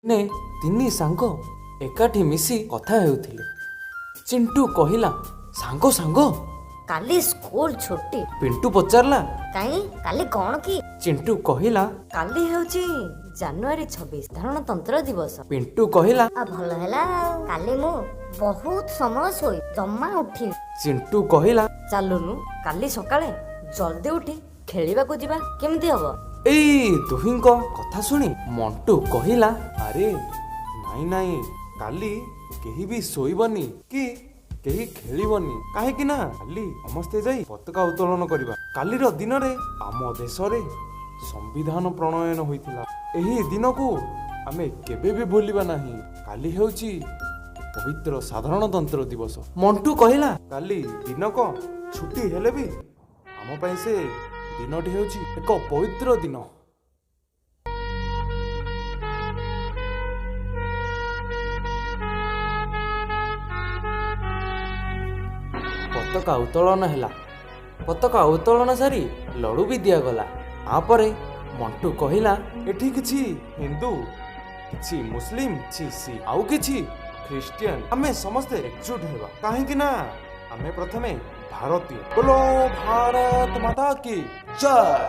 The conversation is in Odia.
ଦିନେ ତିନି ସାଙ୍ଗ ଏକାଠି ମିଶି କଥା ହେଉଥିଲେ। ଚିଣ୍ଟୁ କହିଲା, ସାଙ୍ଗ ସାଙ୍ଗ, କାଲି ସ୍କୁଲ ଛୁଟି। ପିଣ୍ଟୁ ପଚାରିଲା, କାଇଁ, କାଲି କଣ କି? ଚିଣ୍ଟୁ କହିଲା, କାଲି ହେଉଛି ଜାନୁଆରୀ 26, ସାଧାରଣତନ୍ତ୍ର ଦିବସ। ପିଣ୍ଟୁ କହିଲା, ଆଉ ଭଲ ହେଲା, ଆଉ କାଲି ମୁଁ ବହୁତ ସମୟ ଶୋଇ ଜମା ଉଠିବି। ଚିଣ୍ଟୁ କହିଲା, ଚାଲୁନୁ, କାଲି ସକାଳେ ଜଲ୍ଦି ଉଠି ଖେଳିବାକୁ ଯିବା, କେମିତି ହବ? ଏଇ ଦୁହିଁଙ୍କ କଥା ଶୁଣି ମଣ୍ଟୁ କହିଲା, ଆରେ ନାଇଁ ନାଇଁ, କାଲି କେହି ବି ଶୋଇବନି କି କେହି ଖେଳିବନି, କାହିଁକି ନା କାଲି ସମସ୍ତେ ଯାଇ ପତାକା ଉତ୍ତୋଳନ କରିବା। କାଲିର ଦିନରେ ଆମ ଦେଶରେ ସମ୍ବିଧାନ ପ୍ରଣୟନ ହୋଇଥିଲା। ଏହି ଦିନକୁ ଆମେ କେବେ ବି ଭୁଲିବା ନାହିଁ। କାଲି ହେଉଛି ପବିତ୍ର ସାଧାରଣତନ୍ତ୍ର ଦିବସ। ମଣ୍ଟୁ କହିଲା, କାଲି ଦିନକ ଛୁଟି ହେଲେ ବି ଆମ ପାଇଁ ସେ ଦିନଟି ହେଉଛି ଏକ ପବିତ୍ର ଦିନ। ପତାକା ଉତ୍ତୋଳନ ହେଲା। ପତାକା ଉତ୍ତୋଳନ ସାରି ଲଡୁ ବି ଦିଆଗଲା। ତାପରେ ମଣ୍ଟୁ କହିଲା, ଏଠି କିଛି ହିନ୍ଦୁ, କିଛି ମୁସଲିମ, କିଛି ଶିଖ, ଆଉ କିଛି ଖ୍ରୀଷ୍ଟିଆନ, ଆମେ ସମସ୍ତେ ଏକଜୁଟ ହେବା, କାହିଁକି ନା ଆମେ ପ୍ରଥମେ ଭାରତୀୟ। ବୋଲୋ ଭାରତ ମାତା କି ଜୟ।